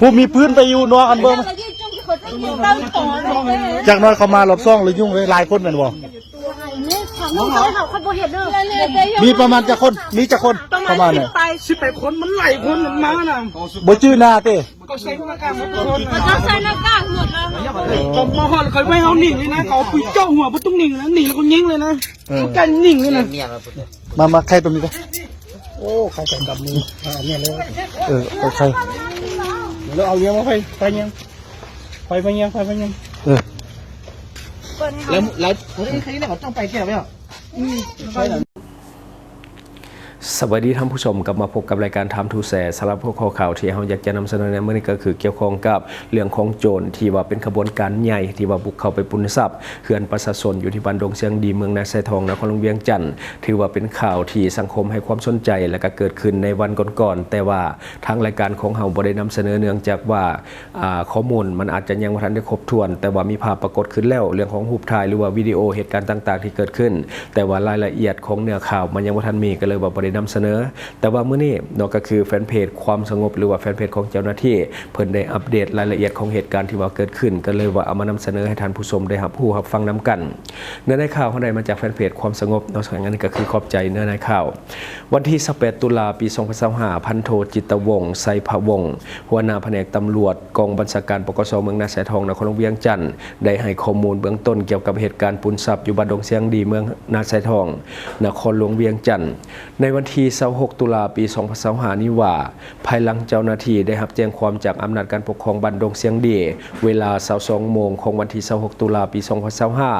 ຜູ້ມີປືນໄປຢູ່ນອກອັນເບິ່ງ. ຈັກໜ້ອຍເຂົາມາລອບສອງແລ້ວຫຍຸ້ງເລີຍ ຫຼາຍຄົນແມ່ນບໍ່? ມີປະມານຈັກຄົນ? ມີຈັກຄົນເຂົ້າມານີ້? ສິບແປດຄົນ ມັນຫຼາຍຄົນມັນມານະ. ບໍ່ຈື່ໜ້າຕິ? ເຂົາໃສ່ໜ້າກາກໝົດທຸກຄົນ ເຂົາເຈົ້າໃສ່ໜ້າກາກໝົດເລີຍ. ເຂົາມາຮອດ ເຂົາໄວ້ເຮົາໜີງເລີຍນະ ເຂົາເອົາປືນເຈາະຫົວ ບໍ່ຕ້ອງໜີງນະ ໜີງເຂົາຍິງເລີຍນະ ເອີ ບໍ່ກ້າຍິງເລີຍນະ. ມາ ມາ ໄຂຕົງນີ້ເດີ. ໂອ້ ໄຂກັນກັບມື ອ່າ ແມ່ນເລີຍ. ເອີ ເອີ ໄຂ ແລ້ວເອົາເຍາະມາໄຟ ໄຟຍັງ ໄຟ ໄຟຍັງ ໄຟ ໄຟຍັງ. ເອີ ແລ້ວ ແລ້ວ ໂອ້ຍ ໄຂແລ້ວຕ້ອງໄປແກ້ວແລ້ວ. ສະບາຍດີທ່ານຜູ້ຊົມ, ກັບມາພົບກັບລາຍການ Time to Share. ສຳລັບຫົວຂໍ້ຂ່າວທີ່ເຮົາຢາກຈະນຳສະເໜີໃນມື້ນີ້ ກໍຄືກ່ຽວຂ້ອງກັບເລື່ອງຂອງໂຈນ ທີ່ວ່າເປັນຂະບວນການໃຫຍ່ ທີ່ວ່າບຸກເຂົ້າໄປປຸ້ນຊັບເຮືອນປະຊາຊົນ ຢູ່ທີ່ບ້ານດົງຊຽງດີ ເມືອງນາຊາຍທອງ ນະຄອນຫຼວງວຽງຈັນ. ຖືວ່າເປັນຂ່າວທີ່ສັງຄົມໃຫ້ຄວາມສົນໃຈ ແລະ ກໍເກີດຂຶ້ນໃນວັນກ່ອນໆ, ແຕ່ວ່າທາງລາຍການຂອງເຮົາບໍ່ໄດ້ນຳສະເໜີ ເນື່ອງຈາກວ່າ ອ່າ ຂໍ້ມູນມັນອາດຈະຍັງບໍ່ທັນໄດ້ຄົບຖ້ວນ, ແຕ່ວ່າມີພາບປາກົດຂຶ້ນແລ້ວ ເລື່ອງຂອງຮູບຖ່າຍ ຫຼືວ່າວິດີໂອເຫດການຕ່າງໆທີ່ເກີດຂຶ້ນ, ແຕ່ວ່າລາຍລະອຽດຂອງເນື້ອຂ່າວມັນຍັງບໍ່ທັນມີ ກໍເລີຍວ່າບໍ່ໄດ້ນຳສະເໜີ. ແຕ່ວ່າມື້ນີ້ເນາະ ກໍຄືແຟນເພຈຄວາມສະຫງົບ ຫຼືວ່າແຟນເພຈຂອງເຈົ້າໜ້າທີ່ ເພິ່ນໄດ້ອັບເດດລາຍລະອຽດຂອງເຫດການທີ່ວ່າເກີດຂຶ້ນ, ກໍເລີຍວ່າເອົາມານຳສະເໜີໃຫ້ທ່ານຜູ້ຊົມໄດ້ຮັບຮູ້ຮັບຟັງນຳກັນ. ເນື້ອໃນຂ່າວເຮົາໄດ້ມາຈາກແຟນເພຈຄວາມສະຫງົບເນາະ, ອັນນີ້ກໍຄືຂອບໃຈເນື້ອໃນຂ່າວ. ວັນທີຊາວແປດ ຕຸລາ ປີສອງພັນຊາວຫ້າ ພັນໂທ ຈິດຕະວົງ ໄຊພະວົງ ຫົວໜ້າພະແນກຕຳຫຼວດ ກອງບັນຊາການ ປກສ ເມືອງນາຊາຍທອງ ນະຄອນຫຼວງວຽງຈັນ ໄດ້ໃຫ້ຂໍ້ມູນເບື້ອງຕົ້ນກ່ຽວກັບເຫດການປຸ້ນຊັບຢູ່ບ້ານດົງຊຽງດີ ເມືອງນາຊາຍທອງ ນະຄອນຫຼວງວຽງຈັນ ໃນວັນທີຊາວຫົກ ຕຸລາ ປີສອງພັນຊາວຫ້ານີ້ວ່າ ພາຍຫຼັງເຈົ້າໜ້າທີ່ໄດ້ຮັບແຈ້ງຄວາມຈາກອຳນາດການປົກຄອງບ້ານດົງຊຽງດີ ເວລາຊາວສອງໂມງຂອງວັນທີຊາວຫົກ ຕຸລາ ປີສອງພັນຊາວຫ້າ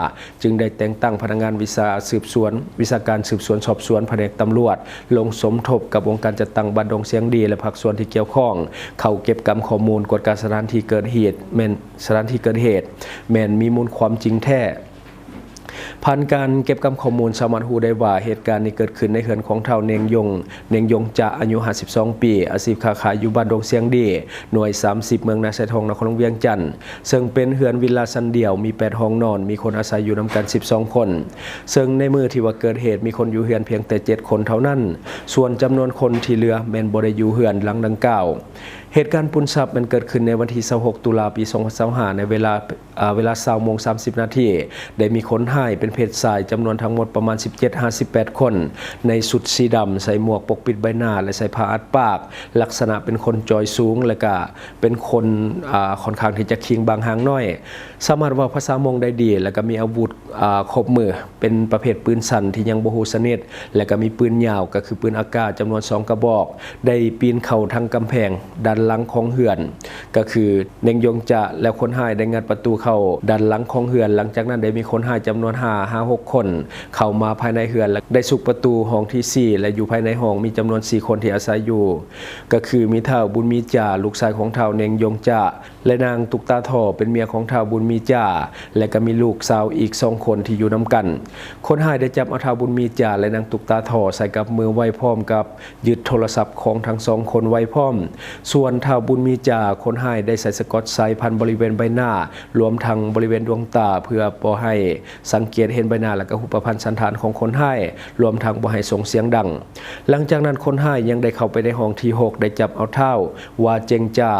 ຈຶ່ງໄດ້ແຕ່ງຕັ້ງພະນັກງານວິຊາສືບສວນ ວິຊາການສືບສວນສອບສວນ ພະແນກຕຳຫຼວດ ລົງສົມທົບກັບອົງການຈັດຕັ້ງບ້ານດົງຊຽງດີ ແລະ ພາກສ່ວນທີ່ກ່ຽວຂ້ອງ ເຂົ້າເກັບກຳຂໍ້ມູນ ກວດກາສະຖານທີ່ເກີດເຫດ ແມ່ນ ສະຖານທີ່ເກີດເຫດ ແມ່ນມີມູນຄວາມຈິງແທ້. ຜ່ານການເກັບກຳຂໍ້ມູນ ສາມາດຮູ້ໄດ້ວ່າ ເຫດການນີ້ເກີດຂຶ້ນໃນເຮືອນຂອງທ້າວ ເນັງຍົງ ເນັງຍົງຈະ ອາຍຸຫ້າສິບສອງປີ, ອາຊີບຄ້າຂາຍຢູ່ບ້ານດົງຊຽງດີ ໜ່ວຍສາມສິບ ເມືອງນາຊາຍທອງ ນະຄອນຫຼວງວຽງຈັນ ເຊິ່ງເປັນເຮືອນວິລາຊັ້ນດຽວ ມີແປດຫ້ອງນອນ, ມີຄົນອາໄສຢູ່ນຳກັນສິບສອງຄົນ, ເຊິ່ງໃນມື້ທີ່ວ່າເກີດເຫດ ມີຄົນຢູ່ເຮືອນພຽງແຕ່ເຈັດຄົນເທົ່ານັ້ນ, ສ່ວນຈຳນວນຄົນທີ່ເຫຼືອແມ່ນບໍ່ໄດ້ຢູ່ເຮືອນຫຼັງດັ່ງກ່າວ. ເຫດການປຸ້ນຊັບແມ່ນເກີດຂຶ້ນໃນວັນທີຊາວຫົກ ຕຸລາ ປີສອງພັນຊາວຫ້າ ໃນເວລາ ອາ ເວລາຊາວໂມງສາມສິບນາທີ ໄດ້ມີຄົນຮ້າຍເປັນເພດຊາຍຈຳນວນທັງໝົດປະມານສິບເຈັດຫາສິບແປດຄົນ ໃນຊຸດສີດຳ, ໃສ່ໝວກປົກປິດໃບໜ້າ ແລະ ໃສ່ຜ້າອັດປາກ, ລັກສະນະເປັນຄົນຈອຍສູງ ແລະ ກະເປັນຄົນ ອາ ຂ້ອນຂ້າງທີ່ຈະຄີງບາງຮ່າງໜ້ອຍ. ສາມາດເວົ້າພາສາມົ້ງໄດ້ດີ ແລະ ກະມີອາວຸດ ອາ ຄົບມື ເປັນປະເພດປືນສັ້ນທີ່ຍັງບໍ່ຮູ້ຊະນິດ ແລະ ກະມີປືນຍາວ ກະຄືປືນອາກາດ ຈຳນວນສອງກະບອກ ໄດ້ປີນເຂົ້າທາງກຳແພງດ້ານຫຼັງຂອງເຮືອນ ກະຄື ເນັງຍົງຈະ ແລະ ຄົນຮ້າຍໄດ້ງັດປະຕູເຂົ້າດ້ານຫຼັງຂອງເຮືອນ. ຫຼັງຈາກນັ້ນໄດ້ມີຄົນຮ້າຍຈຳນວນຫ້າຫາຫົກຄົນເຂົ້າມາພາຍໃນເຮືອນ ແລະ ໄດ້ຊຸກປະຕູຫ້ອງທີສີ່ ແລະ ຢູ່ພາຍໃນຫ້ອງມີຈຳນວນສີ່ຄົນທີ່ອາໄສຢູ່ ກະຄືມີທ້າວບຸນມີຈາ ລູກຊາຍຂອງທ້າວເນັງຍົງຈະ ແລະ ນາງຕຸກຕາທໍ່ ເປັນເມຍຂອງທ້າວບຸນມີຈາ ແລະ ກະມີລູກສາວອີກສອງຄົນທີ່ຢູ່ນຳກັນ. ຄົນຮ້າຍໄດ້ຈັບເອົາທ້າວບຸນມີຈາ ແລະ ນາງຕຸກຕາທໍ່ໃສ່ກັບມືໄວ້ ພ້ອມກັບຍຶດໂທລະສັບຂອງທັງສອງຄົນໄວ້ພ້ອມ. ສ່ວນທ້າວບຸນມີຈາ ຄົນຮ້າຍໄດ້ໃສ່ສະກອດໄຊພັນບໍລິເວນໃບໜ້າ ລວມທັງບໍລິເວນດວງຕາ ເພື່ອບໍ່ໃຫ້ສັງເກດເຫັນໃບໜ້າ ແລະ ກະຮູບປະພັນສັນຖານຂອງຄົນຮ້າຍ ລວມທັງບໍ່ໃຫ້ສົ່ງສຽງດັງ. ຫຼັງຈາກນັ້ນຄົນຮ້າຍຍັງໄດ້ເຂົ້າໄປໃນຫ້ອງທີຫົກ ໄດ້ຈັບເອົາທ້າວ ວາເຈັງຈາ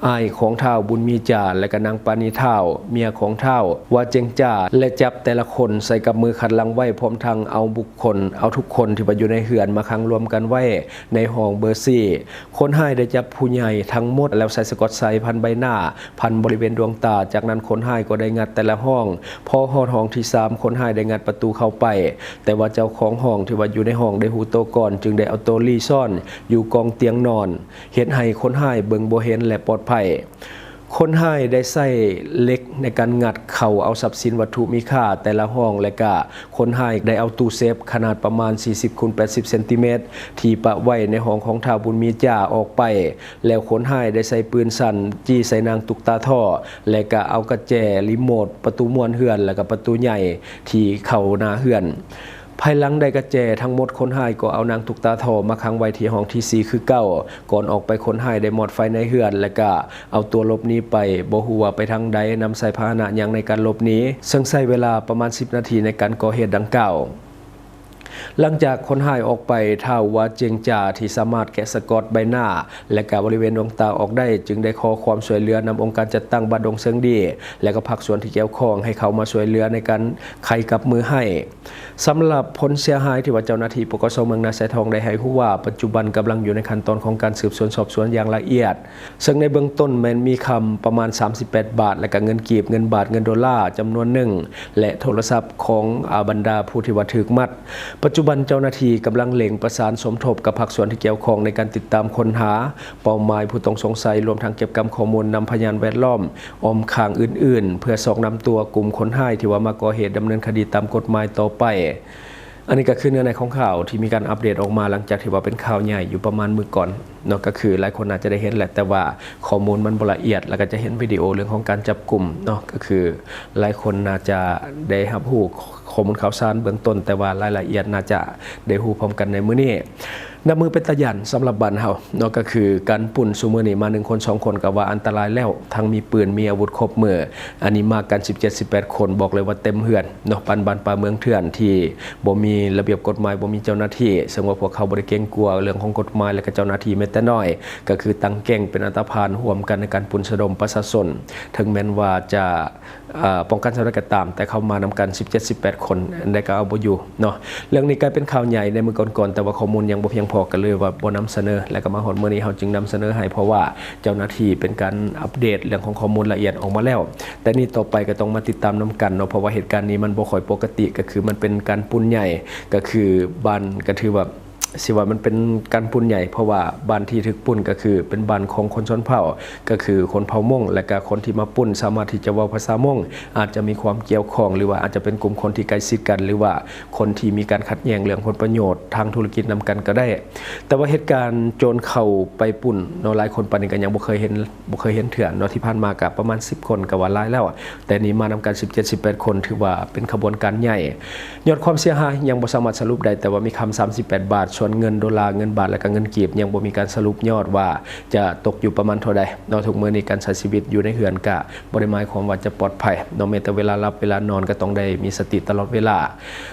ອ້າຍຂອງທ້າວບຸນມີຈາ ແລະກະນາງປານີທ້າວ ເມຍຂອງທ້າວວາເຈັງຈາ ແລະຈັບແຕ່ລະຄົນໃສ່ກັບມືຄັດລັງໄວ້ ພ້ອມທັງເອົາບຸກຄົນ ເອົາທຸກຄົນທີ່ວ່າຢູ່ໃນເຮືອນມາຂັງລວມກັນໄວ້ໃນຫ້ອງເບີສີ່. ຄົນຮ້າຍໄດ້ຈັບຜູ້ໃຫຍ່ທັງໝົດ ແລ້ວໃສ່ສະກອດໄຊພັນໃບໜ້າ ພັນບໍລິເວນດວງຕາ. ຈາກນັ້ນຄົນຮ້າຍກໍໄດ້ງັດແຕ່ລະຫ້ອງ. ພໍຮອດຫ້ອງທີສາມ ຄົນຮ້າຍໄດ້ງັດປະຕູເຂົ້າໄປ, ແຕ່ວ່າເຈົ້າຂອງຫ້ອງທີ່ວ່າຢູ່ໃນຫ້ອງໄດ້ຮູ້ໂຕກ່ອນ ຈຶ່ງໄດ້ເອົາໂຕລີ້ຊ່ອນຢູ່ກອງຕຽງນອນ, ເຮັດໃຫ້ຄົນຮ້າຍເບິ່ງບໍ່ເຫັນ ແລະ ປອດໄພ. ຄົນຮ້າຍໄດ້ໃຊ້ເຫຼັກໃນການງັດເຂົ້າເອົາຊັບສິນວັດຖຸມີຄ່າແຕ່ລະຫ້ອງ ແລະກະຄົນຮ້າຍໄດ້ເອົາຕູ້ເຊຟຂະໜາດປະມານສີ່ສິບຄູນແປດສິບເຊັນຕີແມັດ ທີ່ປະໄວ້ໃນຫ້ອງຂອງທ້າວບຸນມີຈາອອກໄປ. ແລ້ວຄົນຮ້າຍໄດ້ໃຊ້ປືນສັ້ນຈີ່ໃສ່ນາງຕຸກຕາທໍ້ ແລະກະເອົາກະແຈຣີໂມດປະຕູມ່ວນເຮືອນ ແລະກະປະຕູໃຫຍ່ທີ່ເຂົ້າໜ້າເຮືອນ. ພາຍຫຼັງໄດ້ກະແຈທັງໝົດ, ຄົນຮ້າຍກໍເອົານາງຕຸກຕາທໍ້ມາຂັງໄວ້ທີ່ຫ້ອງທີສີ່ຄືເກົ່າ. ກ່ອນອອກໄປ, ຄົນຮ້າຍໄດ້ມອດໄຟໃນເຮືອນ ແລະກະເອົາຕົວຫຼົບໜີໄປ, ບໍ່ຮູ້ວ່າໄປທາງໃດ, ນຳໃຊ້ພາຫະນະຫຍັງໃນການຫຼົບໜີ, ເຊິ່ງໃຊ້ເວລາປະມານສິບນາທີໃນການກໍ່ເຫດດັ່ງກ່າວ. ຫຼັງຈາກຄົນຮ້າຍອອກໄປ, ທ້າວວາເຈັງຈາທີ່ສາມາດແກະສະກອດໃບໜ້າ ແລະກະບໍລິເວນດວງຕາອອກໄດ້ ຈຶ່ງໄດ້ຂໍຄວາມຊ່ວຍເຫຼືອນຳອົງການຈັດຕັ້ງບ້ານດົງເຊີງດີ ແລະກະພາກສ່ວນທີ່ກ່ຽວຂ້ອງໃຫ້ເຂົ້າມາຊ່ວຍເຫຼືອໃນການໄຂກັບມືໃຫ້. ສຳລັບຜົນເສຍຫາຍທີ່ວ່າເຈົ້າໜ້າທີ່ ປກສ ເມືອງນາຊາຍທອງໄດ້ໃຫ້ຮູ້ວ່າ ປັດຈຸບັນກຳລັງຢູ່ໃນຂັ້ນຕອນຂອງການສືບສວນສອບສວນຢ່າງລະອຽດ, ເຊິ່ງໃນເບື້ອງຕົ້ນແມ່ນມີຄຳປະມານສາມສິບແປດບາດ ແລະກະເງິນກີບ, ເງິນບາດ, ເງິນໂດລາຈຳນວນໜຶ່ງ ແລະໂທລະສັບຂອງ ອາ ບັນດາຜູ້ທີ່ວ່າຖືກມັດ. ປັດຈຸບັນເຈົ້າໜ້າທີ່ກຳລັງເລັ່ງປະສານສົມທົບກັບພາກສ່ວນທີ່ກ່ຽວຂ້ອງໃນການຕິດຕາມຄົ້ນຫາເປົ້າໝາຍຜູ້ຕ້ອງສົງໄສ, ລວມທັງເກັບກຳຂໍ້ມູນນຳພະຍານແວດລ້ອມອ້ອມຂ້າງອື່ນໆ ເພື່ອຊອກນຳຕົວກຸ່ມຄົນຮ້າຍທີ່ວ່າມາກໍ່ເຫດດຳເນີນຄະດີຕາມກົດໝາຍຕໍ່ໄປ. ອັນນີ້ກໍຄືເນື້ອໃນຂອງຂ່າວທີ່ມີການອັບເດດອອກມາ ຫຼັງຈາກທີ່ວ່າເປັນຂ່າວໃຫຍ່ຢູ່ປະມານມື້ກ່ອນເນາະ, ກໍຄືຫຼາຍຄົນອາດຈະໄດ້ເຫັນແຫຼະ, ແຕ່ວ່າຂໍ້ມູນມັນບໍ່ລະອຽດ, ແລ້ວກໍຈະເຫັນວິດີໂອເລື່ອງຂອງການຈັບກຸມເນາະ, ກໍຄືຫຼາຍຄົນໜ້າຈະໄດ້ຮັບຮູ້ຂໍ້ມູນຂ່າວສານເບື້ອງຕົ້ນ, ແຕ່ວ່າລາຍລະອຽດໜ້າຈະໄດ້ຮູ້ພ້ອມກັນໃນມື້ນີ້. ນັບມື້ເປັນຕາຢ້ານສຳລັບບ້ານເຮົາເນາະ, ກໍຄືການປຸ້ນຊຸມື້ນີ້ມາໜຶ່ງຄົນສອງຄົນກໍວ່າອັນຕະລາຍແລ້ວ, ທັງມີປືນ ມີອາວຸດຄົບມື, ອັນນີ້ມາກັນສິບເຈັດ ສິບແປດຄົນ, ບອກເລີຍວ່າເຕັມເຮືອນເນາະ, ປານບ້ານປ່າເມືອງເຖື່ອນທີ່ບໍ່ມີລະບຽບກົດໝາຍ, ບໍ່ມີເຈົ້າໜ້າທີ່, ເຊິ່ງວ່າພວກເຂົາບໍ່ໄດ້ເກງກົວເລື່ອງຂອງກົດໝາຍ ແລະກະເຈົ້າໜ້າທີ່ແມ້ແຕ່ນ້ອຍ, ກໍຄືຕັ້ງແກ້ງເປັນອັນຕະພານຮ່ວມກັນໃນການປຸ້ນສະດົມປະຊາຊົນ, ເຖິງແມ່ນວ່າຈະ ອາ ປ້ອງກັນສ່ຳໃດກໍຕາມ, ແຕ່ເຂົາມານຳກັນສິບເຈັດ ສິບແປດຄົນ, ອັນໃດກໍເອົາບໍ່ຢູ່ເນາະ. ເລື່ອງນີ້ກາຍເປັນຂ່າວໃຫຍ່ໃນມື້ກ່ອນໆ, ແຕ່ວ່າຂໍ້ມູນຍັງບໍ່ພຽງພໍ, ກໍເລີຍວ່າບໍ່ນຳສະເໜີ, ແລ້ວກໍມາຮອດມື້ນີ້ເຮົາຈຶ່ງນຳສະເໜີໃຫ້, ເພາະວ່າເຈົ້າໜ້າທີ່ເປັນການອັບເດດເລື່ອງຂອງຂໍ້ມູນລະອຽດອອກມາແລ້ວ. ແຕ່ນີ້ຕໍ່ໄປກໍຕ້ອງມາຕິດຕາມນຳກັນເນາະ, ເພາະວ່າເຫດການນີ້ມັນບໍ່ຄ່ອຍປົກກະຕິ, ກໍຄືມັນເປັນການປຸ້ນໃຫຍ່, ກໍຄືບ້ານ ກໍຖືວ່າ ຊິວ່າມັນເປັນການປຸ້ນໃຫຍ່, ເພາະວ່າບ້ານທີ່ຖືກປຸ້ນກໍຄືເປັນບ້ານຂອງຄົນຊົນເຜົ່າ, ກໍຄືຄົນເຜົ່າມົ້ງ, ແລະກະຄົນທີ່ມາປຸ້ນສາມາດທີ່ຈະເວົ້າພາສາມົ້ງ, ອາດຈະມີຄວາມກ່ຽວຂ້ອງ ຫຼືວ່າອາດຈະເປັນກຸ່ມຄົນທີ່ໃກ້ຊິດກັນ ຫຼືວ່າຄົນທີ່ມີການຂັດແຍ່ງເລື່ອງຜົນປະໂຫຍດທາງທຸລະກິດນຳກັນກໍໄດ້. ແຕ່ວ່າເຫດການໂຈນເຂົ້າໄປປຸ້ນເນາະ, ຫຼາຍຄົນປານນີ້ກໍຍັງບໍ່ເຄີຍເຫັນ ບໍ່ເຄີຍເຫັນເທື່ອເນາະ, ທີ່ຜ່ານມາກໍປະມານສິບຄົນກໍວ່າຫຼາຍແລ້ວ, ແຕ່ນີ້ມານຳກັນສິບເຈັດ ສິບແປດຄົນ ຖືວ່າເປັນຂະບວນການໃຫຍ່. ຍອດຄວາມເສຍຫາຍຍັງບໍ່ສາມາດສະຫຼຸບໄດ້, ແຕ່ວ່າມີຄຳສາມສິບແປດບາດ, ສ່ວນເງິນໂດລາ, ເງິນບາດ ແລະກະເງິນກີບ ຍັງບໍ່ມີການສະຫຼຸບຍອດວ່າຈະຕົກຢູ່ປະມານເທົ່າໃດເນາະ. ທຸກມື້ນີ້ການໃຊ້ຊີວິດຢູ່ໃນເຮືອນກະບໍ່ໄດ້ໝາຍຄວາມວ່າຈະປອດໄພເນາະ, ແມ້ແຕ່ເວລາຫຼັບເວລານອນກໍຕ້ອງໄດ້ມີສະຕິຕະຫຼອດເວລາ.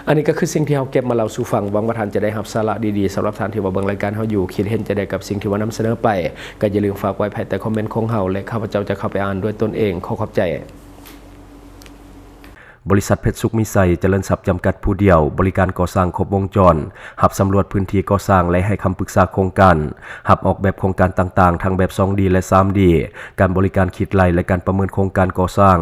ອັນນີ້ກໍຄືສິ່ງທີ່ເຮົາເກັບມາເລົ່າສູ່ຟັງ, ຫວັງວ່າທ່ານຈະໄດ້ຮັບສາລະດີໆ. ສຳລັບທ່ານທີ່ວ່າເບິ່ງລາຍການເຮົາຢູ່, ຄິດເຫັນຈັ່ງໃດກັບສິ່ງທີ່ວ່ານຳສະເໜີໄປ, ກໍຢ່າລືມຝາກໄວ້ພາຍໃຕ້ຄອມເມັນຂອງເຮົາ ແລະ ຂ້າພະເຈົ້າຈະເຂົ້າໄປອ່ານດ້ວຍຕົນເອງ. ຂໍຂອບໃຈ. ບໍລິສັດເພັດສຸກມີໄຊ ຈະເລີນຊັບ ຈຳກັດຜູ້ດຽວ, ບໍລິການກໍ່ສ້າງຄົບວົງຈອນ, ຮັບສຳຫຼວດພື້ນທີ່ກໍ່ສ້າງ ແລະ ໃຫ້ຄຳປຶກສາໂຄງການ, ຮັບອອກແບບໂຄງການຕ່າງໆ ທັງແບບສອງດີ ແລະ ສາມດີ, ການບໍລິການຄິດໄລ່ ແລະ ການປະເມີນໂຄງການກໍ່ສ້າງ,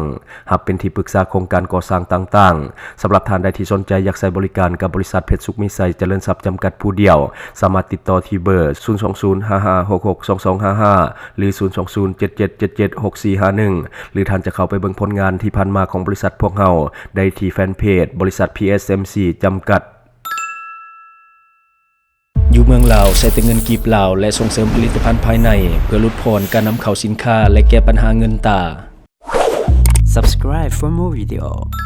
ຮັບເປັນທີ່ປຶກສາໂຄງການກໍ່ສ້າງຕ່າງໆ. ສຳລັບທ່ານໃດທີ່ສົນໃຈຢາກໃຊ້ບໍລິການກັບບໍລິສັດເພັດສຸກມີໄຊ ຈະເລີນຊັບ ຈຳກັດຜູ້ດຽວ, ສາມາດຕິດຕໍ່ທີ່ເບີ ສູນສອງສູນ ຫ້າຫ້າຫົກຫົກ ສອງສອງຫ້າຫ້າ ຫຼື ສູນສອງສູນ ເຈັດເຈັດເຈັດເຈັດ ຫົກສີ່ຫ້າໜຶ່ງ ຫຼື ທ່ານຈະເຂົ້າໄປເບິ່ງຜົນງານທີ່ຜ່ານມາຂອງບໍລິສັດພວກເຮົາໄດ້ທີ່ແຟນເພຈ ບໍລິສັດ ພີເອສເອັມຊີ ຈຳກັດ. ຢູ່ເມືອງລາວ ໃຊ້ແຕ່ເງິນກີບລາວ ແລະ ສົ່ງເສີມຜະລິດຕະພັນພາຍໃນ ເພື່ອຫຼຸດຜ່ອນການນຳເຂົ້າສິນຄ້າ ແລະ ແກ້ບັນຫາເງິນຕາ. Subscribe for more video.